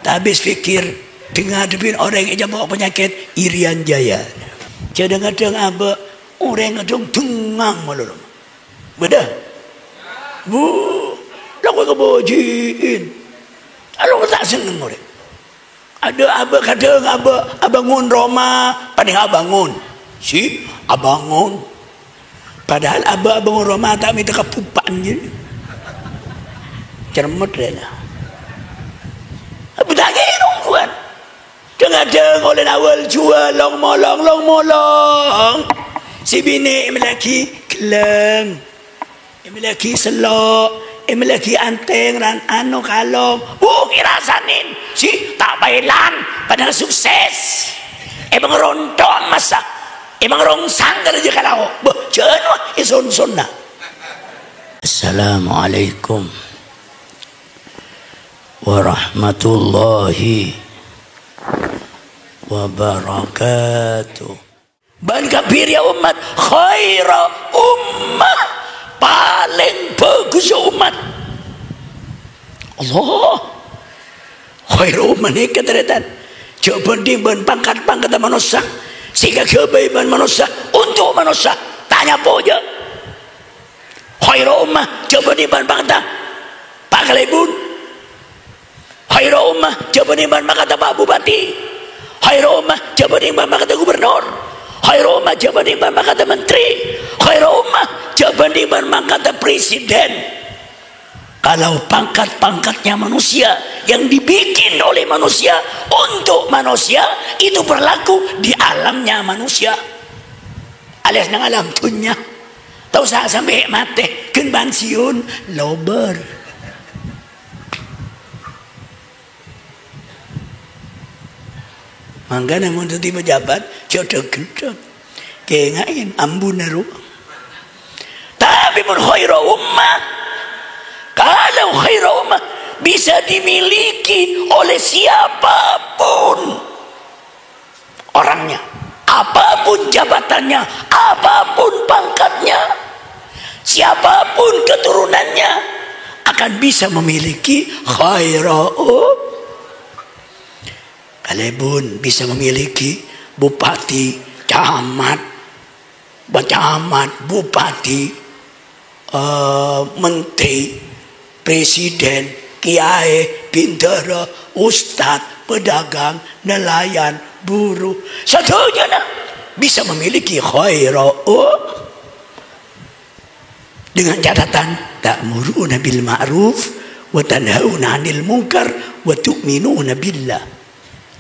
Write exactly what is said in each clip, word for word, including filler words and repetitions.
Tabis pèkkèr, dâ-ngadhâbin orèng ècapo' panyakèt Irian Jaya. Jhâ' dhâng-kadhâng abâ', orèng kadhâng dengang malolo. Bâdâ? Bu, la kowè kabâji'in. Alo ta' senneng orèng. Adâ' abâ' kadhâng abâ', abângon roma, panèka abângon. Si, abângon. Padahal abâ' abângon roma ta' mènta kapupan jârèya. Cermet rèna. Abâ' ta' kèra ongguwan. Dhâng-kadhâng ollè awal juwâl long-molong, long-molong. Si binè' èmellèaghi ghellâng. Èmellèaghi sello', èmellèaghi antèng ran ano kalong. Uh, kèra sanèn, si ta' paèlan, padahal sukses. Èbâng ronton masa, èbâng rongsang kalaja kalao. Bâh, jhân wah, èson-sonna. Assalamualaikum warahmatullahi wabarakatuh. Bân kabbhi rèya ommat khaira ummah, palèng bhâghussa ommat. Allah. Khaira ummah nèka, tarètan, jhâ' bhânding bân pangkat-pangkatta manossa sè èkaghâbây bân manossa, onto' manossa. Ta' nyapo, jhâ'. Khaira ummah jhâ' bhânding bân pangkatta Pa' Kalèbun. Khaira ummah jhâ' bhânding bân pangkatta Pa' Bupati. Khaira ummah jhâ' bhânding bân pangkatta gubernur. Khaira ummah jhâ' bhânding bân pangkatta menteri. Khaira ummah jhâ' bhânding bân pangkatta presiden. Kalau pangkat-pangkatnya manusia yang dibikin oleh manusia untuk manusia, itu berlaku di alamnya manusia. Alias neng alam dhunnya. Ta' osa sampè' matè, ghân pensiun, lobâr. Mangkana mon dhâddhi pejabat, jhâ' dhâng-ghândhâng. Kènga'è ambuna rowa. Tapè mon khaira ummah, kalau khaira ummah bisa dimiliki oleh siapapun orangnya, apapun jabatannya, apapun pangkatnya, siapapun keturunannya, akan bisa memiliki khaira um-, Kalèbun bisa memiliki bupati, camat, camat, bupati, eh, menteri, presiden, kiai, bindara, ustad, pedagang, nelayan, buruh, sadhâjâna bisa memiliki khaira um-, Dengan catatan, ta'muruna bil ma'ruf wa tanhauna 'anil munkar wa tu'minuna billah.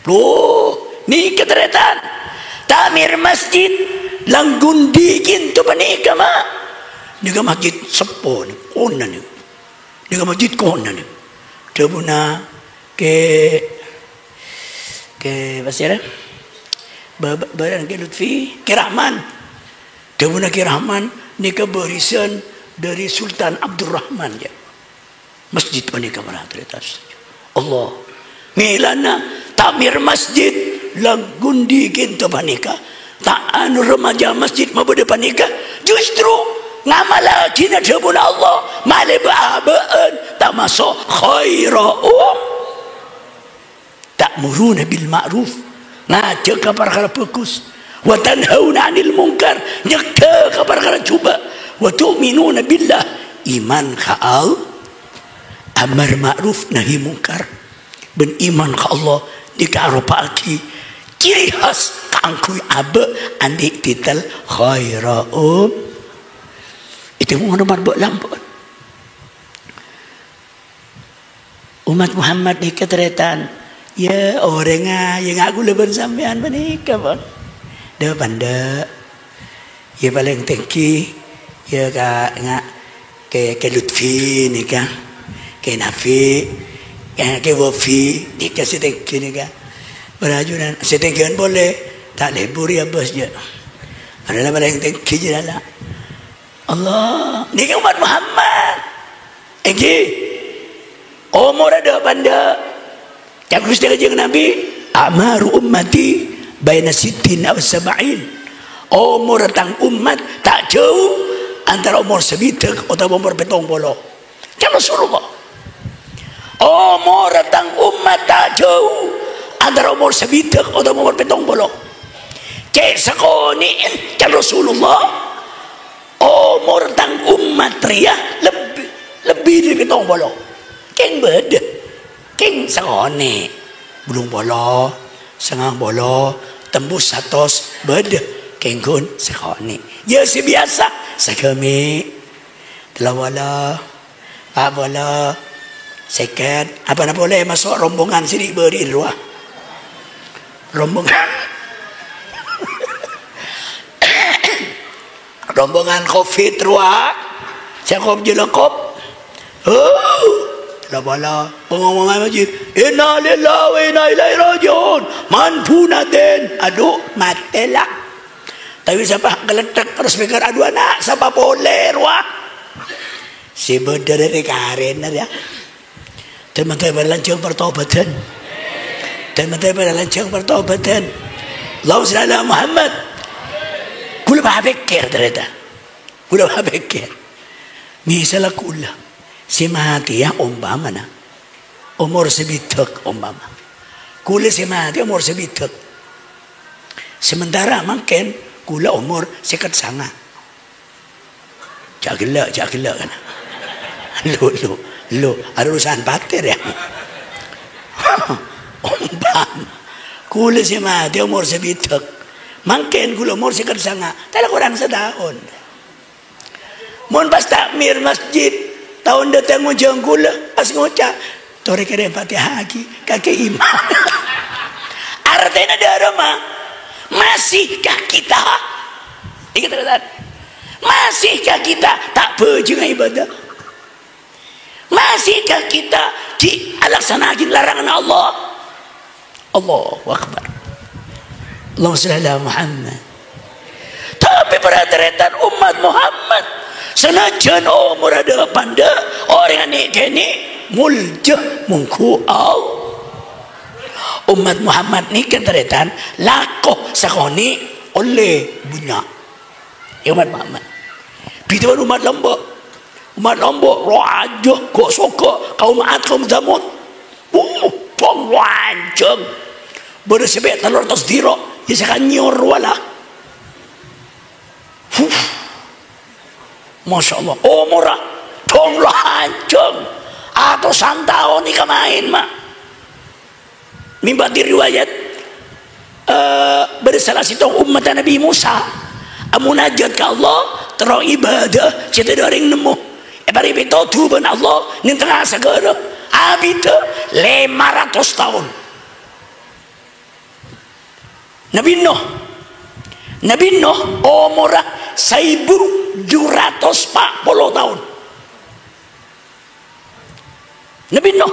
Loh, nèka tarètan. Ta'mir masjid, langgundi kinto panèka, ma'. Nèka masjid seppo, nèka kona nèka. Nèka masjid kona nèka. Dhâbuna Kè, Kè, apa sè arè? Ba-, ba-, barang Kè Lutfi, Kè Rahman. Dhâbuna Kè Rahman, nèka barisan dhâri Sultan Abdurrahman, ya. Masjid panèka para tarètan. Allah. Ngèlana ta'mir masjid, langgundi kinto panèka. Ta' anu remaja masjid mabâdâ panèka. Justru ngamalaghina dhâbuna Allah. Malè bâ-abâ'ân. Tamaso' khaira um-, Ta'muruna bil ma'ruf, ngajhâk ka parkara bhâghus. Wa tanhauna 'anil munkar, nyegghâ ka parkara jhubâ'. Wa tu'minuna billah, iman ka All-, amar ma'ruf nahi munkar. Bân iman ka Allah nèka aropa'aghi ciri khas kaangghuy abâ' andi' titel khaira um-, Itu mau nomor bâ' lampun. Ommat Muhammad nèka tarètan, ya, orèngnga, ya, nga' kaulâ bân sampèyan panèka, pon. Dâ' pandâ'. Ya, palèng tèngghi, ya, ka-, nga-, Kè, Kè Lutfi nèka, Kè Nafi, ya, Kè Wafi nèka sè tèngghi nèka. Parajunan sè tèngghiân polè, ta' lebur ya, Bos, ya. Adalah palèng tèngghi jâ' la. Allah, nèka ommat Muhammad. Èngghi, omorra dâ' pandâ'. Ca'na Ghustè Kanjeng Nabi, "A'maru ummati baina sittin aw sab'in." Omorra tang ommat ta' jhâu antara omor sabidhâk otabâ omor pèttong polo. Ca'na Rasulullah. Omorra tang ommat ta' jhâu Èntar omor sabidhâk otabâ omor pèttong polo. Cè' sakonè'en can Rasulullah, omor tang ommat rèya lebbi, lebbi dhâri pèttong polo. Kèng bâdâ. Kèng sakonè'. Bâllung polo, sangang polo, tembus satos, bâdâ. Kèng ghun sakonè'. Yâ, sè biyasa, saghâmè'. Tello polo, pa' polo, sèket. Apana polè maso' rombongan sè dhi' bâri' rowa? Rombongan. Rombongan covid rowa. Sè kop jelekop. Huh. Tello polo. Pengumuman masjid. "Innalillahi wa inna ilaihi raji'un." Man bunaden. Aduh, matè la. Tapè sapa geleddhek terros mikir, "Aduh, ana', sapa polè rowa?" Sè bâdâ rè-, rè-, karèna, yâ. Dâ-, dâ-, lanjhâng partobâdhân. Dâ-, dâ-, lanjhâng partobâdhân. Allahumma shalli ala Muhammad. Kaulâ bâ' pèkkèr, tarètan. Kaulâ bâ' pèkkèr. Misalla kaulâ sè matèya ompamana omor sabidhâk ompama. Kaulâ sè matèya omor sabidhâk. Sementara mangkèn kaulâ omor sèket sanga. Jhâ' ghellâ', jhâ' ghellâ', kan. Lo, lo, lo, arusan patèr, yâ. Ompama kaulâ sè matè omor sabidhâk. Mangkèn kaulâ omor sèket sanga. Tèla korang sataon. Mon pas takmir masjid, taon dâteng ngojhâng kaulâ, pas ngoca', "Torè kèrèm Fatihah aghi' ka Kè Imam." Artèna dâ' remma, masihkah kita? Inget, tarètan. Masihkah kita ta' bhâjhengnga ibadah? Masihkah kita ghi' alaksana'aghi laranganna Allah? Allahu Akbar. Allahumma shalli ala Muhammad. Tapè para tarètan ommat Muhammad, sanajjhân omorra dâ'-pandâ', orèng nè'-kènè' molja mongghu Allah. Ommat Muhammad nèka tarètan lako sakonè' ollè bânnya'. Yâ, ommat Muhammad. Bhidhâ bân ommat lambâ'. Ommat lambâ' rajâ, ghu-, soghâ, kaum Ad, kaum Tsamud. Uh, bâng lanjhâng. Bâdâ sè pè' tello ratos dira', yâ sè kanyèor rowa la. Huh. Masya Allah, omorra bâng lanjhâng. Atosan taon nèka maèn, ma'. Mèmbâti riwayat, eh, bâdâ sala sèttong ommatta Nabbhi Musa amonajat ka Allah, terro ibadah sè tadâ' orèng nemmo. Èparèngè pètodhu bân Allah neng tengnga saghârâ. Abiddhâ lèma ratos taon. Nabbhi Nuh, Nabbhi Nuh omorra saèbu du ratos pa' polo taon. Nabbhi Nuh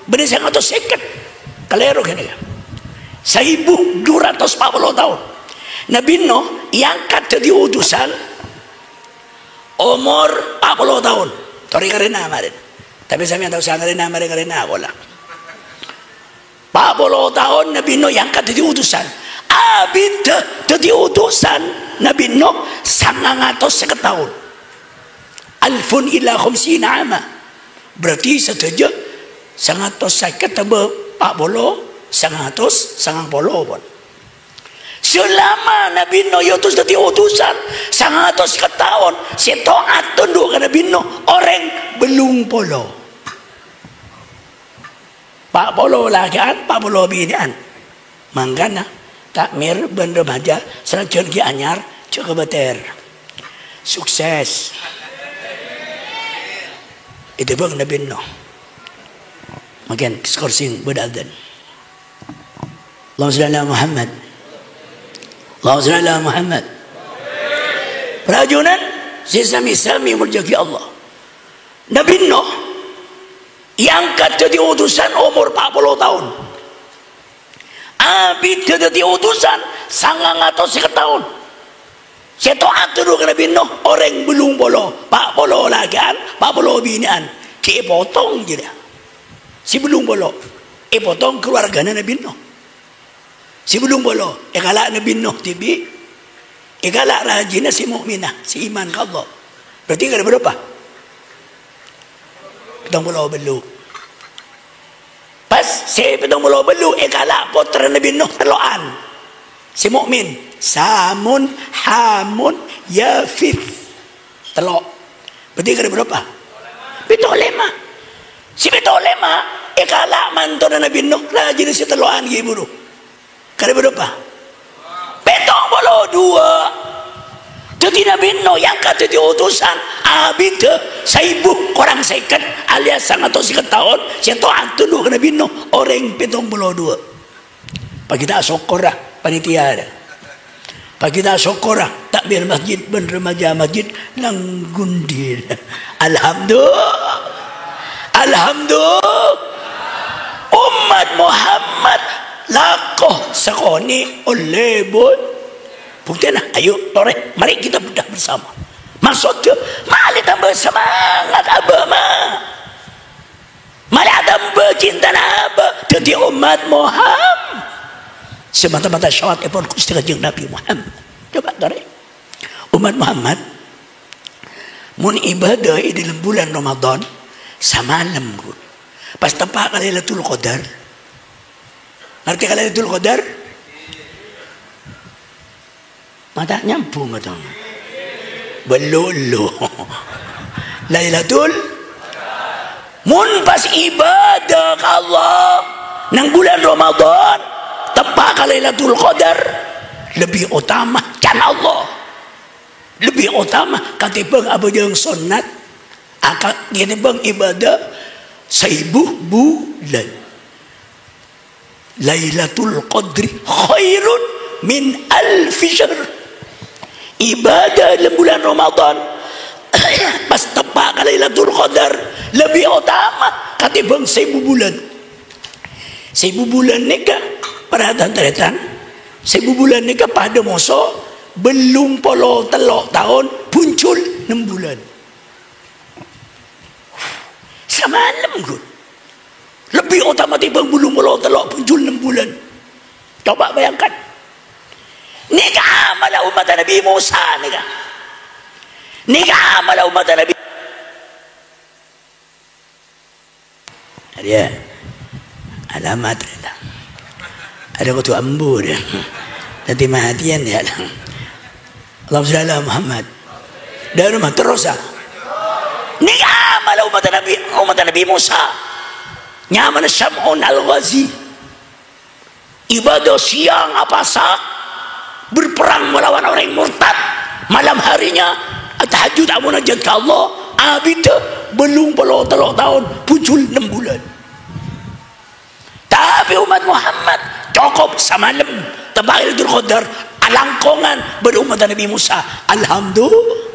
bâdâ sangatos sèket. Kalèro ghânèka. Saèbu du ratos pa' polo taon. Nabbhi Nuh èangkat dhâddhi utusan omor pa' polo taon. Torè karèna marèn. Tapè sampèyan ta' osa karèna marèn, karèna pola. Pa' polo taon Nabbhi Nuh èangkat dhâddhi utusan. Abiddhâ dhâddhi utusan Nabbhi Nuh sangang atos sèket taon. Alfun illa khamsina ama. Berarti sadhâjâ sangatos sèket tambâ pa' polo, sangatos sangang polo, pon. Salama Nabbhi Nuh èotos dhâddhi utusan, sangatos sèket taon, sè to'at tundhu' ka Nabbhi Nuh orèng bâllung polo. Pa' polo lakè'an, pa' polo binè'an. Mangkana, takmir bân remaja, sanajjhân ghi' anyar, jhâ' kabâtèr. Sukses. Ètèbâng Nabbhi Nuh. Mangkèn, skorsing bâdâ adzan. Allahumma shalli ala Muhammad. Allahumma shalli ala Muhammad. Parajhunan sè sami-sami moljâ'aghi Allah. Nabbhi Nuh èangkat dhâddhi utusan omor pa' polo taon. Abiddhâ dhâddhi utusan sangang atos sèket taon. Sè to'at tundhu' ka Nabbhi Nuh orèng bâllung polo, pa' polo lakè'an, pa' polo binè'an. Ghi' èpotong jârèya. Sè bâllung polo èpotong kalowarghâna Nabbhi Nuh. Sè bâllung polo èkala' Nabbhi Nuh dhibi', èkala' rajina sè mu'minah, sè iman ka Allah. Berarti kala bârâmpa? Pèttong polo bâllu'. Pas sè pèttong polo bâllu' èkala' pottrana Nabbhi Nuh tello'an. Sè mu'min, Samun, Hamun, Yafits. Tello'. Berarti karè bârâmpa? Pèttong lèma'. Sè pèttong lèma' èkala' mantona Nabbhi Nuh, rajina sè tello'an ghi' buru. Karè bârâmpa? Pèttong polo duwâ'. Dhâddhi Nabbhi Nuh èangkat dhâddhi otosan abidhâ saèbu korang sèket alias sangatos sèket taon sè to'at tundhu ka Nabbhi Nuh orèng pèttong polo duwâ'. Pas kita asokkor, ah, panitia, ah. Pas kita asokkor, ah, takmir masjid bân remaja masjid nang ghundi. Alhamdulillah. Alhamdulillah. Ommat Muhammad lako sakonè' ollè, boy. Buktèna, ayo, torè, mari kita bedah bersama. Maksodda, malè tambâ semangat abâ', ma. Malè atambâ cintana abâ' dhâddhi ommat Muhammad. Sè mata-mata syafa'atèpon Ghustè Kanjeng Nabbhi Muhammad. Coba, torè. Ommat Muhammad, mon ibadah è dâlem bulân Ramadan, samalem, Gu. Pas teppa' ka Lailatul Qadar. Ngartè ka Lailatul Qadar? Mata nyambung atau? Belum, lo. Lailatul, mon pas ibadah ka Allah nang bulân Ramadan, teppa' ka Lailatul Qadar, lebbi otama can Allah. Lebbi otama katèmbhâng abhâjâng sonnat, aka-, katèmbhâng ibadah saèbu bulân. Lailatul Qadri khairun min alfi syahr. Ibadah dâlem bulân Ramadan pas teppa' ka Lailatul Qadar lebbi otama katèmbhâng saèbu bulân. Saèbu bulân nèka, para tan-tarètan, saèbu bulân nèka padâ moso bâllung polo tello' taon bhunjul nem bulân. Samalem, Gu. Lebbi otama tèmbhâng bâllung polo tello' bhunjul nem bulân. Coba bayangkan. Nèka amalla ommatta Nabbhi Musa nèka. Nèka amalla ommatta Nabbhi. Arèya. Alamat, rèta. Arèya kodhu ambu, rè. Dhâddhi matèyan, ya. Allahumma shalli ala Muhammad. Dâ' remma terros, ah. Nèka amalla ommatta Nabbhi, ommatta Nabbhi Musa. Nyamana Syam'un Al-Ghazi. Ibadah siang apasa, berperang melawan orang yang murtad. Malam harinya, tahajud, amunajat ka Allah, abidhâ bâllung polo tello' taon, bhunjul nem bulân. Tapè ommat Muhammad cokop samalem, teppa' Lailatul Qadar, alangkongan bân ommatta Nabbhi Musa. Alhamdulillah.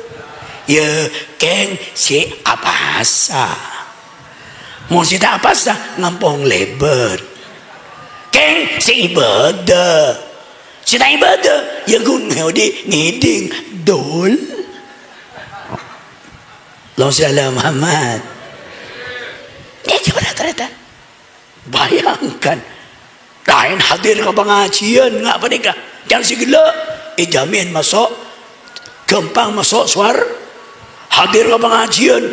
Ya, kèng sè apasa. Mon sè ta' apasa, ngampong lèbât. Kèng sè ibadah. Sè ta' ibadah, ya ghun ngodhi ngèdhing dol. Allahumma shalli ala Muhammad. Nèka para tarètan. Bayangkan. Laèn hadir ka pangajiân nga' panèka. Can sè ghellâ' èjhâmin maso', ghâmpang maso' sowar-, hadir ka pangajiân.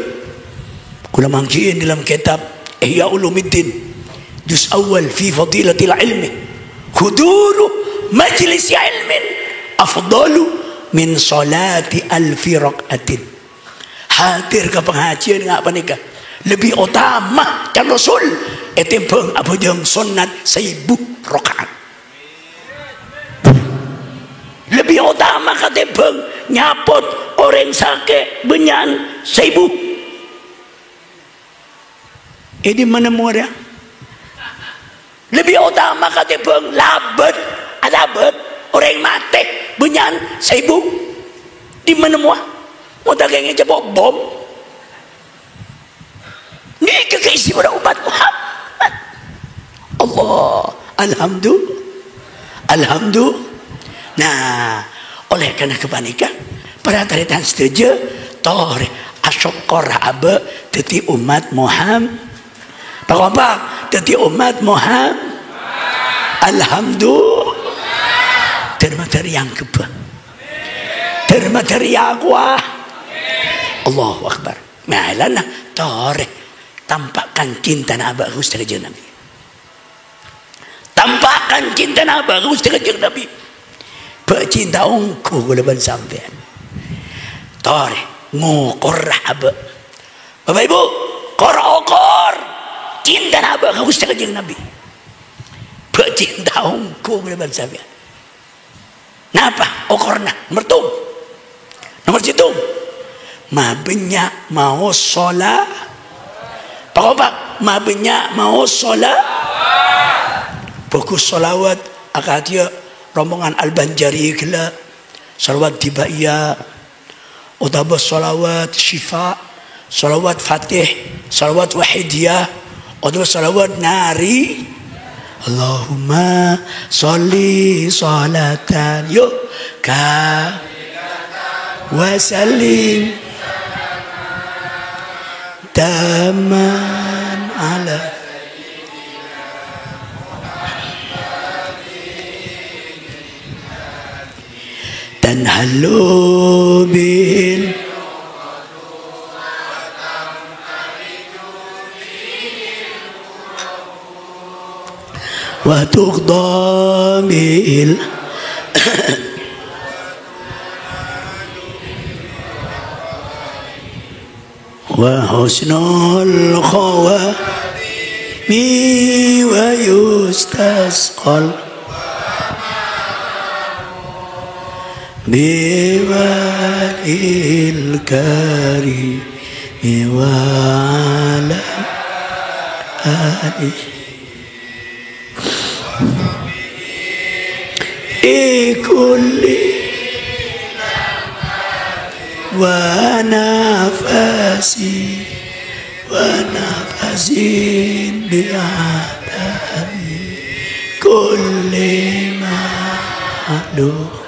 Kaulâ mangghi'in dâlem kètab Ihya Ulumuddin, juz awwal fi fadilatil ilmi. Huduru majlisi ilmin afdalu min sholati alfi rak'atin. Hadir ka pangajiân nga' panèka lebbi otama can Rasul ètèmbhâng abhâjâng sonnat saèbu raka'at. Lebbi otama katèmbhâng nyapot orèng sakè' bânnya'an saèbu. È dimma nemmowa rèya? Lebbi otama katèmbhâng labât, alabât orèng matè bânnya'an saèbu. Dimma nemmowa? Mon ta' kèngèng ècapo' bom. Nèka ka'issa' para ommat Muhammad. Allah, alhamdu-, alhamdu-, Nah, oleh karena ghâpanèka, para tarètan sadhâjâ, torè asokkor abâ' dhâddhi ommat Muhammad. Pakompak, dhâddhi ommat Muhammad. Alhamdulillah. Dhâr-madhâr èangghep. Dhâr-madhâr èakowa. Allahu Akbar. Mèlana, torè tampa'kan cintana abâ' Ghustè Kanjeng Nabbhi. Tan cinta napa ka Gusti Kanjeng Nabi? Bâ' cinta ongghu kaulâ bân sampèyan. Torè, ngokor abâ'. Bapak Ibu, kor-okor cinta napa ka Gusti Kanjeng Nabi? Bâ' cinta ongghu kaulâ bân sampèyan. Napa okorna? Mertum. Nomor sèttong, mabânnya' maos sola-, pakompak, mabânnya' maos sola-, bhâghus sholawat akadhi rombongan Al-Banjari ghellâ', sholawat Dibaiyah, otabâ sholawat Syifa, sholawat Fatih, sholawat Wahidiyah, otabâ sholawat Nari. Allahumma sholli sholatan, yuk, ka wa sallim tamman ala tanhallu bil wa tuqda bil wa husnul khawatimi wa yustasqal biwajhil karimi wa ala alihi kulli wa nafasi wa nafasin bi adadi kulli ma'lum.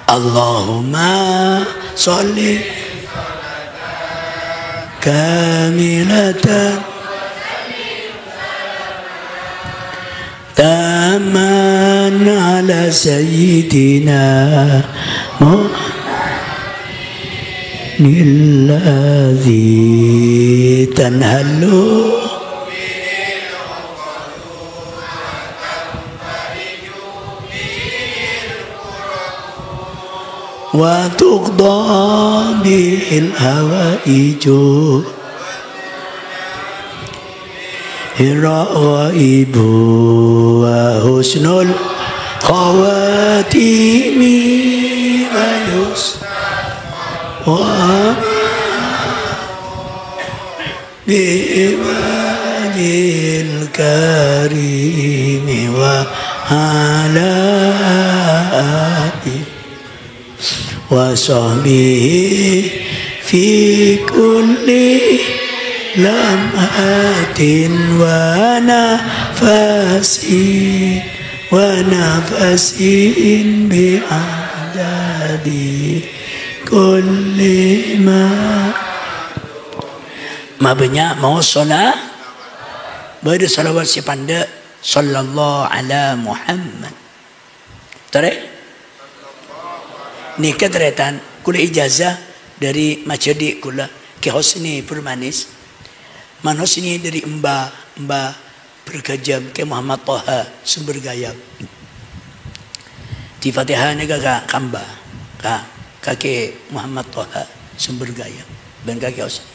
Allahumma sholli kamilatan tamman ala sayyidina Muhammadin alladzi tanhallu wa tuqda bihil hawaiju. Ira wa ibu wa husnul khawatimi wa yus wa biwajhil karimi wa ala alihi wa sahbihi fi kulli lamhatin wa nafasi wa nafasin bi adadi kulli ma. Mabânnya' maos shola-, bâdâ shalawat sè pandâ', "Shallallahu ala Muhammad." Torè? Nèka tarètan, kulâ ijazah dâri majhâdhi' kulâ, Kè Hosni Burmanis. Man Hosni dâri emba, emba Bergajam, Kè Muhammad Toha Sumber Gayam. Di Fatihah nèka ka, ka emba, ka, ka Kè Muhammad Toha Sumber Gayam. Bân ka Kè Hosni.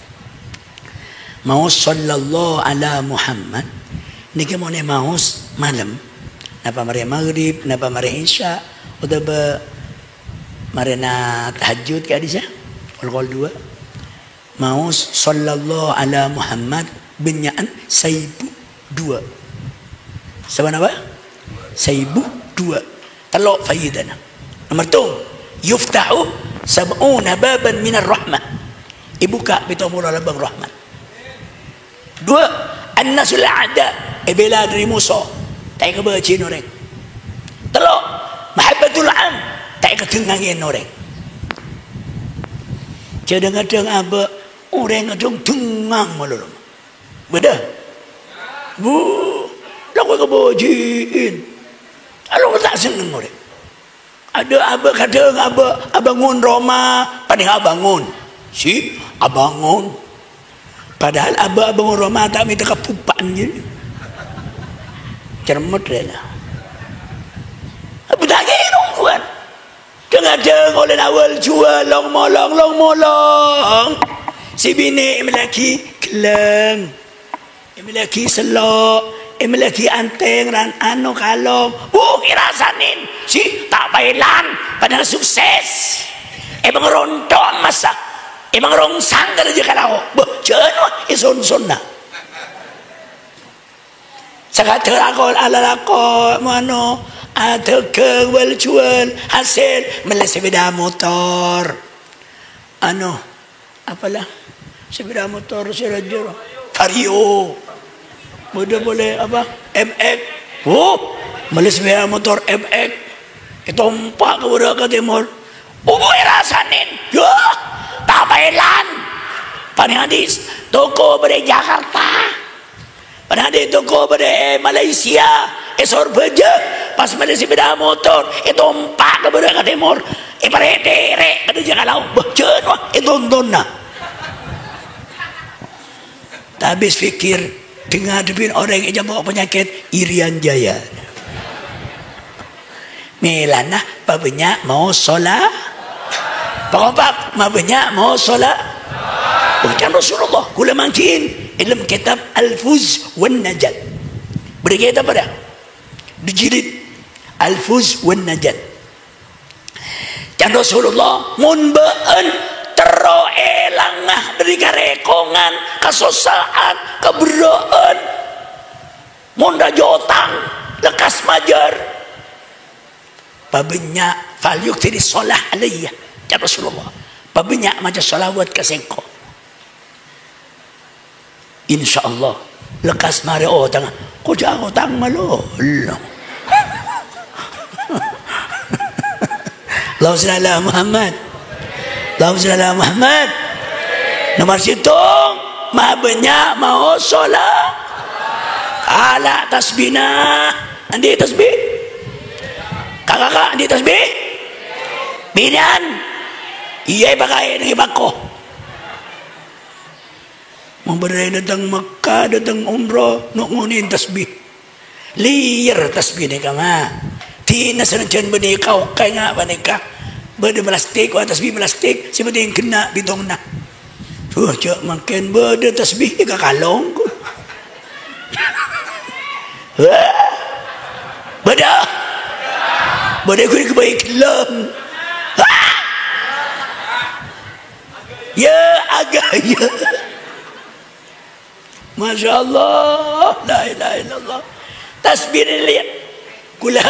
Maos "Shallallahu ala Muhammad" nèka mon è maos malem, napa marè maghrib, napa marè isya, otabâ marèna tahajjud ka'dissa', kol-kol duwâ'. Maos "Shallallahu ala Muhammad" bânnya'an saèbu duwâ'. Sabâna apa? Saèbu duwâ'. Tello' faidana. Nomer tong, "Yuftahu sab'una baban minar rahmah." Èbukka' pètto polo labâng rahmat. Duwâ', "An-nasrul a'da", èbèla dâri moso, ta' èkabâjhi orèng. Tello', "Mahabbatul am", ta' èkadhengngaghi orèng. Kadhâng-kadhâng abâ' orèng kadhâng dhengngang malolo. Bâdâ? Bu, la kok èkabâjhi'in. Along ta' senneng orèng. Adâ' abâ', kadhâng abâ', abângon roma, panèka abângon. Si, abângon. Padahal abâ', abângon roma ta' mènta kabhupa'an jârèya. Cermet rèna. Abdhâghi nongguwân. Kadhâng-kadhâng ollèna wal-juwâl, long-molong, long-molong. Sè binè' èmellèaghi ghellâng. Èmellèaghi sello', èmellèaghi antèng ran-, ano kalong. Wuh, èrasanè, sè ta' paèlan, padahal sukses. Èmang ronthong masa, èmang rongsang ka rajâ ka lao'. Bâh, jhân, wah, èson-sonna. Sakadhâ' lako-, alalako, mano, adhâghâng, wal-juwâl, hasèl, mellè sepeda motor. Ano, Apalah? Sepeda motor sè rajâ. Vario. Bâdâ polè apa? M X. Wuh, mellè sepeda motor M X. Ètompa' ka bârâ' ka tèmor. Obu èrasanè. Yah, ta' paèlan. Panèka dhi toko bâdâ è Jakarta. Padahal è toko bâdâ è Malaysia, è Sorbhâjâ, pas mellè sepeda motor, ètompa' ka bârâ' ka tèmor, èparètèrè' ka rajâ ka lao', bâh, jhân, wah, ètontonna. Ta' abis pikir, dhi-, ngadhebbhi orèng ècapo' panyakèt, Irian Jaya. Mèlana pabânnya' maos sola-, pakompak, mabânnya' maos sola-, Bahkan Rasulullah, kaulâ mangghi'in è dâlem kètab Al-Fuz wan Najat. Bâdâ kètab bâdâ? Dijilid Al-Fuz wan Najat. Can Rasulullah, "Mon bâ'ân terro èlanga dâri karèkongan, kasossa'an, kaberrâ'ân, mon rajâ otang, lekkas majâr." Pabânnya', "Fal yuktsiris shalah alayya," can Rasulullah. "Pabânnya' maca shalawat ka sèngko'. Insyaallah, lekkas marè otangnga." Kok jhâ' otang malolo. Allahumma shalli ala Muhammad. Allahumma shalli ala Muhammad. Nomor sèttong, mabânnya' maos shala-, ala tasbihna. Andi' tasbih? Ka-, kakak, andi' tasbih? Binèyan? Iyâ, èpakaè neng è bâko. Mon bâdâ rèng dâteng Mekka, dâteng umroh, no-, ngonè'è tasbih. Lèyèr tasbih nèka, ma. Dina sanajjân bânnè ka-, kaènga' panèka. Bâdâ plastik, wa, tasbih plastik, sè pentèng ghenna' bitongnga. Duh, jhâ' mangkèn bâdâ tasbih è kakalong. Wah. Bâdâ. Bâdâ ghun ghâbây ghellâng. Wah. Ya, aga, ya. Masya Allah. La ilaha illallah. Tasbih nèka, lèyèr. Kaulâ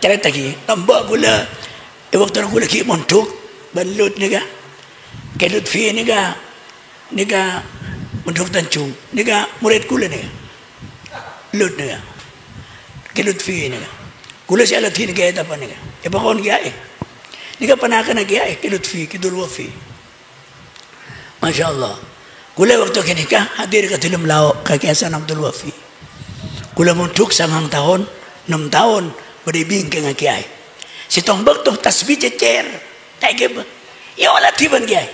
carèta ghi, tamba kaulâ. È bâkto kaulâ ghi' mondhuk, bân Lut nèka. Kè Lutfi nèka, nèka Mondhuk Tanjung. Nèka morèd kaulâ nèka. Lut nèka. Kè Lutfi nèka. Kaulâ sè aladhinè kètab panèka. Èpakon kiyaè. Nèka ponakanna kiyaè, Kè Lutfi, Kè Abdul Wafi. Masya Allah. Kaulâ bâkto ghânèka hadir ka dâlem lao' ka Kè Hasan Abdul Wafi. Kaulâ mondhuk sangang taon, ennem taon, bâdâ è bingkèngnga kiyaè. Sèttong bâkto tasbih cècèr. Ta' èghibâ. Èolatè bân kiyaè.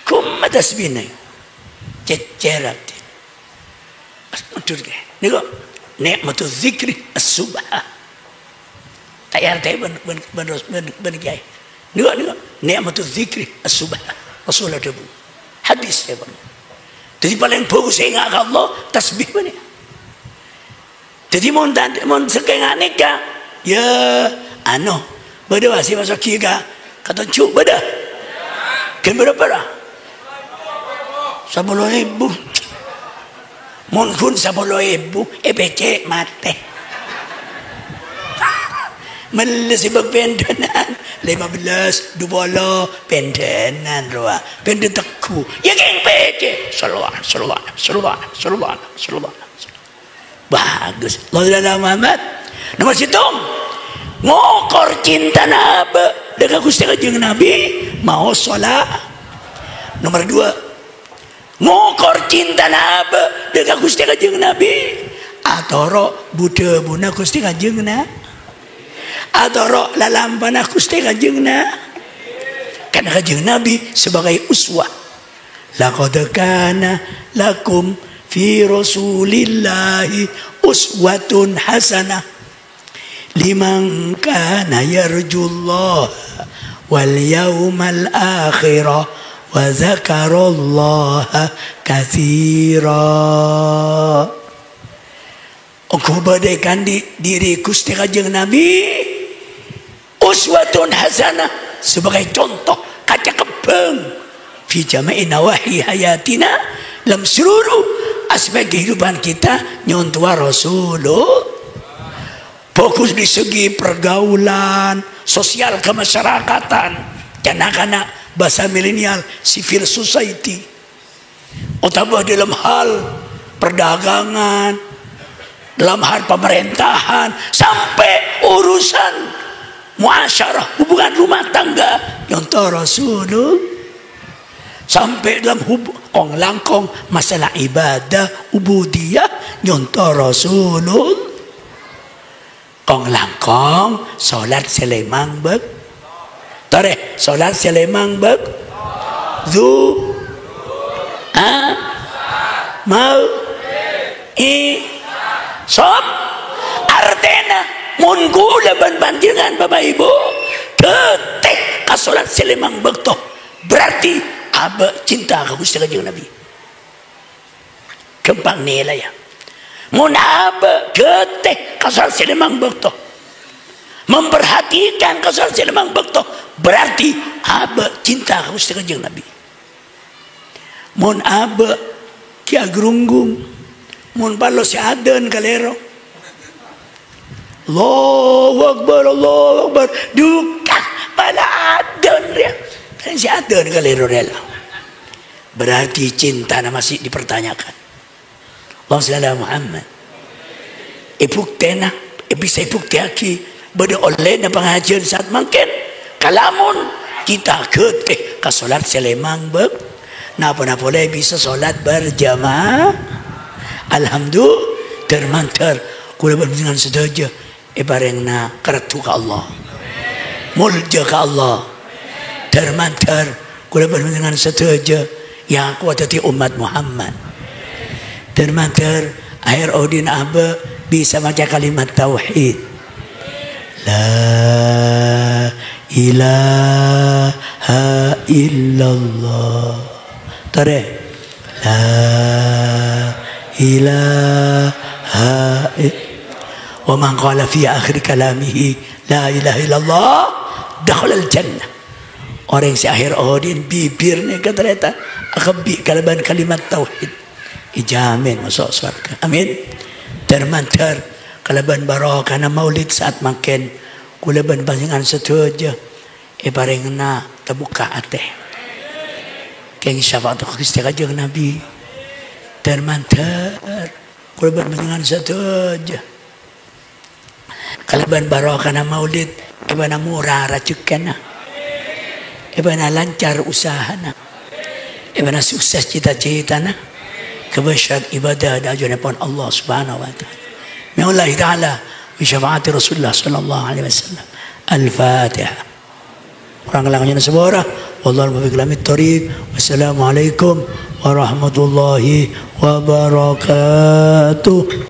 Ghumma tasbihna. Cècèr abdhina. Matur, kiyaè. Nèko ni'matu dzikri as-subha. Ta' èartè'è bân, bân, bân, bân, bân kiyaè. Nèko, nèko ni'matu dzikri as-subha. Rasul adhâbu. Hadis, ya, Pak. Dhâddhi palèng bhâghus ènga' ka Allah, tasbih bânnè. Dhâddhi mon tan-, mon sakènga' nèka, ya, ano, bâdâ wa sè masogi ka, ka tonju', bâdâ? Ghân bârâmpa ra? Sapolo èbu. Mon ghun sapolo èbu, èpècè' matè. Mellè sè bâk pèndhânan, lèma bellâs, dupolo, pèndhânan rowa. Pèndhân tegghu. Ya kèng pècè'. Shalawat, shalawat, shalawat, shalawat, shalawat. Bagus. Allahumma shalli ala Muhammad. Nomor sèttong. Ngokor cintana abâ' dâ' ka Ghustè Kanjeng Nabi, maos shala-. Nomor dua. Ngokor cintana abâ' dâ' ka Ghustè Kanjeng Nabi, atoro' bu-dhâbuna Ghustè Kanjeng Na-, atoro' lalampana Ghustè Kanjeng Na-, karna Kanjeng Nabi sebagai uswah. Laqad kana lakum في رسول الله أسوة حسنة لمن كان يرجو الله واليوم الآخر وذكر الله كثيرا. Ongghu bâdâ è kandhi' dhiri Ghustè Kanjeng Nabi, uswatun hasanah, sebagai contoh kacakebbhâng fi jami'i nawahi hayatina, lam seluruh aspek kehidupan kita nyontoa Rasulullah. Bagus di segi pergaulan, sosial kemasyarakatan, ca'na bhâsa milenial, civil society. Otabâ dalam hal perdagangan, dalam hal pemerintahan, sampai urusan muasyarah, hubungan rumah tangga, nyonto Rasulullah. Sampai dalam hub-, kong-langkong masalah ibadah, ubudiyah, nyonto Rasulullah. Kong-langkong, solat sè lèmang bâk-, torè, solat sè lèmang bâk-, zu-, a-, ma-, i-, sob. Artèna, mon kaulâ bân panjhennengngan, Bapa' Ibu, ghâtè ka solat sè lèmang bâkto, berarti abâ' cinta ka Ghustè Kanjeng Nabi. Ghâmpang nilai, ya. Mon abâ' ghâtè ka solat sè lèmang bâkto, memperhatikan ka solat sè lèmang bâkto, berarti abâ' cinta ka Ghustè Kanjeng Nabi. Mon abâ' ghi' agrunggung, mon palo sè adzan kalèro, Allahu Akbar, Allahu Akbar. Dukah, pala adzan rèya. Kan sè adzan kalèro rèya la. Berarti cintana masih dipertanyakan. Allahumma shalli ala Muhammad. Èbuktèna, è bisa èbuktèyaghi bâdâ ollèna pangajhiyân saat mangkèn. Kalamon kita ghâtè ka solat sè lèmang bâk-, napa-napa polè bisa solat berjamaah. Alhamdulillah, dhâr-mandhâr kaulâ bân panjhennengngan sadhâjâ èparèngana kareddhu ka Allah, molja ka Allah. Dhâr-mandhâr kaulâ bân panjhennengngan sadhâjâ èakowa dhâddhi ommat Muhammad. Dhâr-mandhâr akhèr odi'na abâ' bisa maca kalimat tauhid. La ilaha illallah. Torè. La ilaha i-, wa man qala fi akhir kalamihi la ilaha illallah dakhalal jannah. Orèng sè akhèr odi'na bibirna èkatarètan akabbhi kalabân kalimat tauhid, èjhâmin maso' sowarghâ. Amin. Dhâr-mandhâr kalabân barokana maulid saat mangkèn, kaulâ bân panjhennengngan sadhâjâ èparèngana tabukka' atè. Kèng syafaat Ghustè Kanjeng Nabi. Dhâr-mandhâr kaulâ bân panjhennengngan sadhâjâ kalabân barokana maulid, èbâna mora rajhekkèna, èbâna lancar usahana, èbâna sukses cita-citana, kabâsyat ibadah dâ' ajunèpon Allah Subhanahu wa Ta'ala. Bi'aunillahi ta'ala, bi syafaati Rasulillah sallallahu alaihi wasallam. Al-Fatihah. Korang langkana sabâra. Wallahul muwaffiq ila aqwamit thoriq. Wassalamualaikum warahmatullahi wabarakatuh.